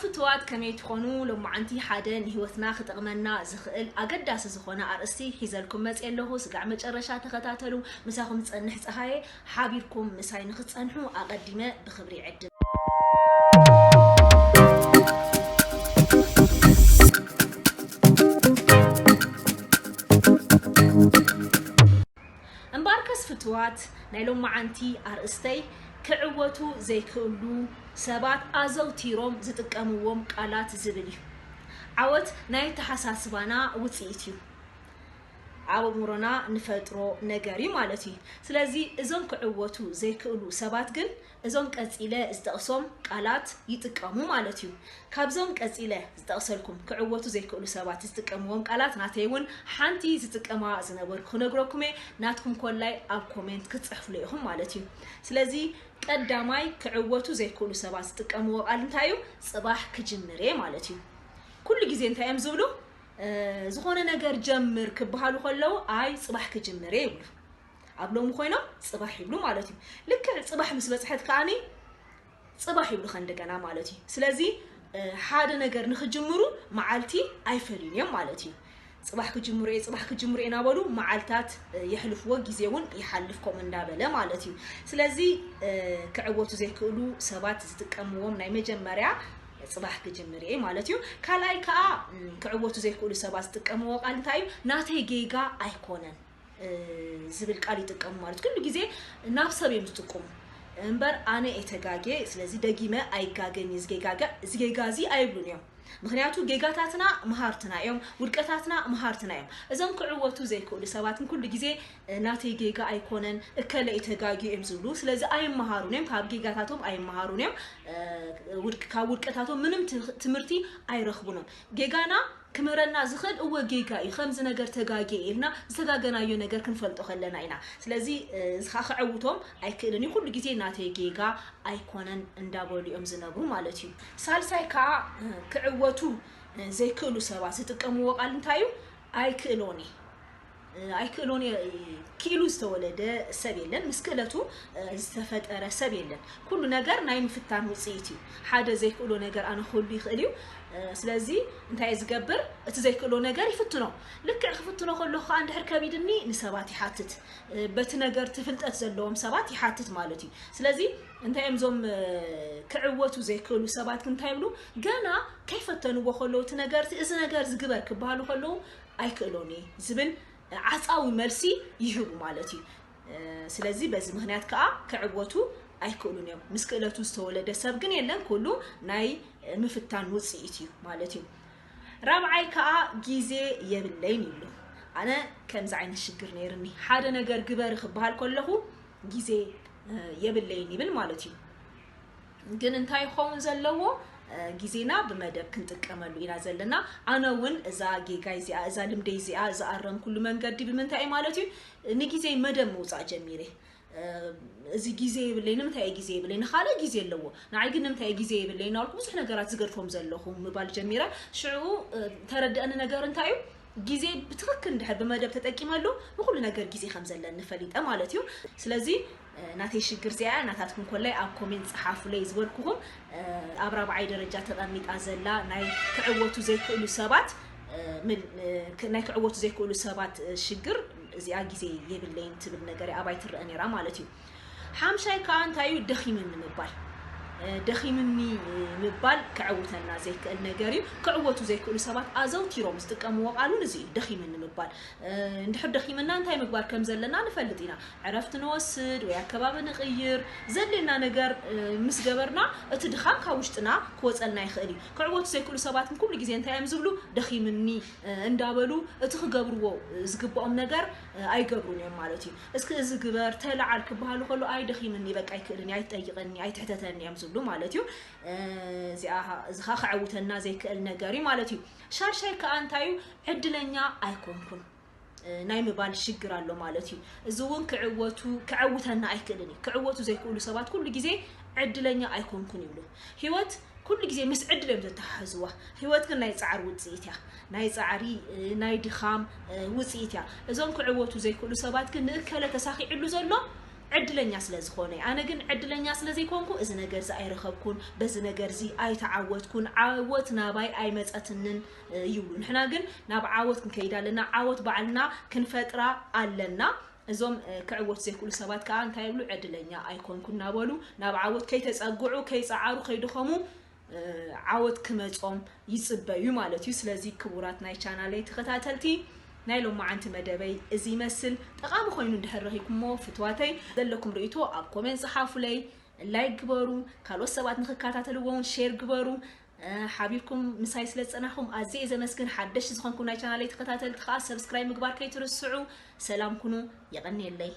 ፍትዋት ከመይ ትኾኑ? ሎማዓንቲ ሓደ ንህይወትና ክጠቕመና ዝኽእል ኣገዳሲ ዝኾነ ኣርእስቲ ሒዘልኩም መፅእ ኣለኹ። ስጋዕ መጨረሻ ተኸታተሉ። ምሳኹም ዝፀንሕ ፀሃየ፣ ሓቢርኩም ምሳይ ንክትፀንሑ ኣቐዲመ ብኽብሪ ይዕድም። እምበኣርከስ ፍትዋት፣ ናይ ሎማዓንቲ ኣርእስተይ ክዕወቱ ዘይክእሉ ሰባት ኣዘውቲሮም ዝጥቀምዎም ቃላት ዝብል እዩ። ዓወት ናይ ኣተሓሳስባና ውፅኢት እዩ። ኣብ ኣእምሮና ንፈጥሮ ነገር እዩ ማለት እዩ። ስለዚ እዞም ክዕወቱ ዘይክእሉ ሰባት ግን እዞም ቀጺለ ዝጠቕሶም ቃላት ይጥቀሙ ማለት እዩ። ካብዞም ቀጺለ ዝጠቕሰልኩም ክዕወቱ ዘይክእሉ ሰባት ዝጥቀምዎም ቃላት ናተይ እውን ሓንቲ ዝጥቀማ ዝነበርኩ ክነግረኩም እየ። ናትኩም ኮላይ ኣብ ኮሜንት ክትጽሕፉለ ኢኹም ማለት እዩ። ስለዚ ቀዳማይ ክዕወቱ ዘይክእሉ ሰባት ዝጥቀምዎ ቃል እንታይ እዩ? ጽባሕ ክጅምር እየ ማለት እዩ። ኩሉ ግዜ እንታይ እዮም ዝብሉ? ዝኾነ ነገር ጀምር ክበሃሉ ከለዉ ኣይ ጽባሕ ክጅምር እየ ይብሉ። ኣብ ሎሚ ኮይኖም ጽባሕ ይብሉ ማለት እዩ። ልክዕ ጽባሕ ምስ በጽሐት ከኣኒ ጽባሕ ይብሉ ከእንደገና ማለት እዩ። ስለዚ ሓደ ነገር ንክጅምሩ መዓልቲ ኣይፈልዩን እዮም ማለት እዩ። ጽባሕ ክጅምሩ እየ፣ ጽባሕ ክጅምሩ እየ እናበሉ መዓልታት የሕልፍዎ፣ ግዜ እውን ይሓልፍ ከምኡ እንዳበለ ማለት እዩ። ስለዚ ክዕወቱ ዘይክእሉ ሰባት ዝጥቀምዎም ናይ መጀመርያ ጽባሕ ክጅምር እየ ማለት እዩ። ካልኣይ ከዓ ክዕወቱ ዘይክእሉ ሰባት ዝጥቀምዎ ቃል እንታይ እዩ? ናተይ ጌጋ ኣይኮነን ዝብል ቃል ይጥቀሙ ማለት ኩሉ ግዜ ናብ ሰብ እዮም ዝጥቁሙ እምበር ኣነ እየ ተጋጌ ስለዚ ደጊመ ኣይጋገን እየ ዝጌጋገ ዝጌጋ እዚ ኣይብሉን እዮም። ምክንያቱ ጌጋታትና መሃርትና እዮም፣ ውድቀታትና መሃርትና እዮም። እዞም ክዕወቱ ዘይክእሉ ሰባትን ኩሉ ግዜ ናተይ ጌጋ ኣይኮነን እከለ እዩ ተጋጊ እዮም ዝብሉ። ስለዚ ኣይመሃሩን እዮም፣ ካብ ጌጋታቶም ኣይመሃሩን እዮም። ካብ ውድቀታቶም ምንም ትምህርቲ ኣይረኽቡን እዮም። ጌጋና ክምህረና ዝኽእል እወ ጌጋ እዩ፣ ከምዚ ነገር ተጋጌ ኢልና ዝተጋገናዮ ነገር ክንፈልጦ ከለና ኢና። ስለዚ እዚ ከዓ ክዕውቶም ኣይክእልን እዩ። ኩሉ ግዜ ናተይ ጌጋ ኣይኮነን እንዳበሉ እዮም ዝነብሩ ማለት እዩ። ሳልሳይ ከዓ ክዕወቱ ዘይክእሉ ሰባት ዝጥቀምዎ ቃል እንታይ እዩ? ኣይክእሎን እየ። ኣይክእሎን እየ። ክኢሉ ዝተወለደ ሰብ የለን፣ ምስ ክእለቱ ዝተፈጠረ ሰብ የለን። ኩሉ ነገር ናይ ምፍታን ውፅኢት እዩ። ሓደ ዘይክእሎ ነገር ኣነ ክህሉ ይኽእል እዩ። ስለዚ እንታይ እየ ዝገብር? እቲ ዘይክእሎ ነገር ይፍትኖ። ልክዕ ክፍትኖ ከለኹ ከዓ እንድሕር ከቢድኒ ንሰባት ይሓትት። በቲ ነገር እቲ ፍልጠት ዘለዎም ሰባት ይሓትት ማለት እዩ። ስለዚ እንታይ እዮም እዞም ክዕወቱ ዘይክእሉ ሰባት ግን እንታይ ይብሉ? ገና ከይፈተንዎ ከለዉ እቲ ነገር እቲ እዚ ነገር ዝግበር ክበሃሉ ከለዉ ኣይክእሎን እየ ዝብል ዓፃዊ መልሲ ይህቡ ማለት እዩ። ስለዚ በዚ ምክንያት ከዓ ክዕወቱ ኣይክእሉን እዮም። ምስ ክእለቱ ዝተወለደ ሰብ ግን የለን፣ ኩሉ ናይ ምፍታን ውፅኢት እዩ ማለት እዩ። ራብዓይ ከዓ ግዜ የብለይን ይብሉ። ኣነ ከምዚ ዓይነት ሽግር ነይርኒ። ሓደ ነገር ግበሪ ክበሃል ከለኹ ግዜ የብለይን ይብል ማለት እዩ። ግን እንታይ ይኸውን ዘለዎ? ግዜና ብመደብ ክንጥቀመሉ ኢና ዘለና። ኣነ እውን እዛ ጌጋይ እዚኣ፣ እዛ ልምደይ እዚኣ ዝኣረምኩሉ መንገዲ ብምንታይ እዩ ማለት እዩ? ንግዜይ መደብ ምውፃእ ጀሚረ። እዚ ግዜ የብለይ፣ ንምንታይ ግዜ የብለይ? ንኻልእ ግዜ ኣለዎ። ንዓይ ግን ንምንታይ ግዜ የብለይ እናበልኩ ብዙሕ ነገራት ዝገድፎም ዘለኹ ምባል ጀሚረ። ሽዑ ተረደእኒ ነገር እንታይ እዩ? ግዜ ብትኽክል እንድሕር ብመደብ ተጠቂመሉ ንኹሉ ነገር ግዜ ከም ዘለኒ ፈሊጠ ማለት እዩ። ስለዚ ናተይ ሽግር እዚኣ ናታትኩም ኮላይ ኣብ ኮሜንት ጸሓፉለይ ዝበልኩኹም ኣብ ራብዓይ ደረጃ ተቐሚጣ ዘላ ናይ ክዕወቱ ዘይክእሉ ሰባት ናይ ክዕወቱ ዘይክእሉ ሰባት ሽግር እዚኣ ግዜ የብለይን ትብል ነገር እያ ኣባይ ትረአ ነይራ ማለት እዩ። ሓምሻይ ከዓ እንታይ እዩ? ደኺምኒ ምባል። ደኺምኒ ምባል ክዕውተና ዘይክእል ነገር እዩ። ክዕወቱ ዘይክእሉ ሰባት ኣዘውቲሮም ዝጥቀምዎ ቃል እውን እዚ እዩ፣ ደኺምኒ ምባል። እንድሕር ደኺምና እንታይ ምግባር ከም ዘለና ንፈልጥ ኢና። ዕረፍቲ ንወስድ ወይ ኣከባቢ ንቕይር፣ ዘድልየና ነገር ምስ ገበርና እቲ ድኻም ካብ ውሽጥና ክወፀልና ይኽእል እዩ። ክዕወቱ ዘይክእሉ ሰባት ግን ኩሉ ግዜ እንታይ እዮም ዝብሉ? ደኺምኒ እንዳበሉ እቲ ክገብርዎ ዝግብኦም ነገር ኣይገብሩን እዮም ማለት እዩ። እስኪ እዚ ግበር ተለዓል ክበሃሉ ከሎ ኣይ ደኺምኒ በቃ ኣይክእልን እየ ኣይትጠይቐኒ ኣይትሕተተኒ እዮም ዝብሉ ማለት እዩ። እዚኣ እዚ ከዓ ክዕውተና ዘይክእል ነገር እዩ ማለት እዩ። ሻድሻይ ከዓ እንታይ እዩ? ዕድለኛ ኣይኮንኩን ናይ ምባል ሽግር ኣሎ ማለት እዩ። እዚ እውን ክዕወቱ ክዕውተና ኣይክእልን እዩ። ክዕወቱ ዘይክእሉ ሰባት ኩሉ ግዜ ዕድለኛ ኣይኮንኩን ይብሉ። ህይወት ኩሉ ግዜ ምስ ዕድል እዮም ዘተሓሕዝዋ። ህይወት ግን ናይ ፃዕሪ ውፅኢት እያ። ናይ ፃዕሪ ናይ ድኻም ውፅኢት እያ። እዞም ክዕወቱ ዘይክእሉ ሰባት ግን ንእከለ ተሳኺዕሉ ዘሎ ዕድለኛ ስለ ዝኾነ። ኣነ ግን ዕድለኛ ስለ ዘይኮንኩ እዚ ነገር እዚ ኣይረኸብኩን፣ በዚ ነገር እዚ ኣይተዓወትኩን፣ ዓወት ናባይ ኣይመጸትንን ይብሉ። ንሕና ግን ናብ ዓወት ክንከይድ ኣለና፣ ዓወት ባዕልና ክንፈጥራ ኣለና። እዞም ክዕወት ዘይክእሉ ሰባት ከዓ እንታይ ይብሉ? ዕድለኛ ኣይኮንኩ እናበሉ ናብ ዓወት ከይተጸግዑ፣ ከይጸዓሩ፣ ከይደኸሙ ዓወት ክመጾም ይጽበዩ ማለት እዩ። ስለዚ ክቡራት ናይ ቻናለይ ተኸታተልቲ፣ ናይ ሎማዓንቲ መደበይ እዚ ይመስል። ጠቓሚ ኮይኑ እንድሕር ረኺብኩሞ ፍትዋተይ ዘለኩም ርእይቶ ኣብ ኮሜንት ጸሓፉለይ፣ ላይክ ግበሩ፣ ካልኦት ሰባት ንኽከታተልዎ እውን ሼር ግበሩ። ሓቢርኩም ምሳይ ስለ ዝጸናኹም ኣዝየ እየ ዘመስግን። ሓደሽ ዝኾንኩም ናይ ቻናለይ ተኸታተልቲ ከዓ ሰብስክራይብ ምግባር ከይትርስዑ። ሰላም ኩኑ፣ የቐንየለይ።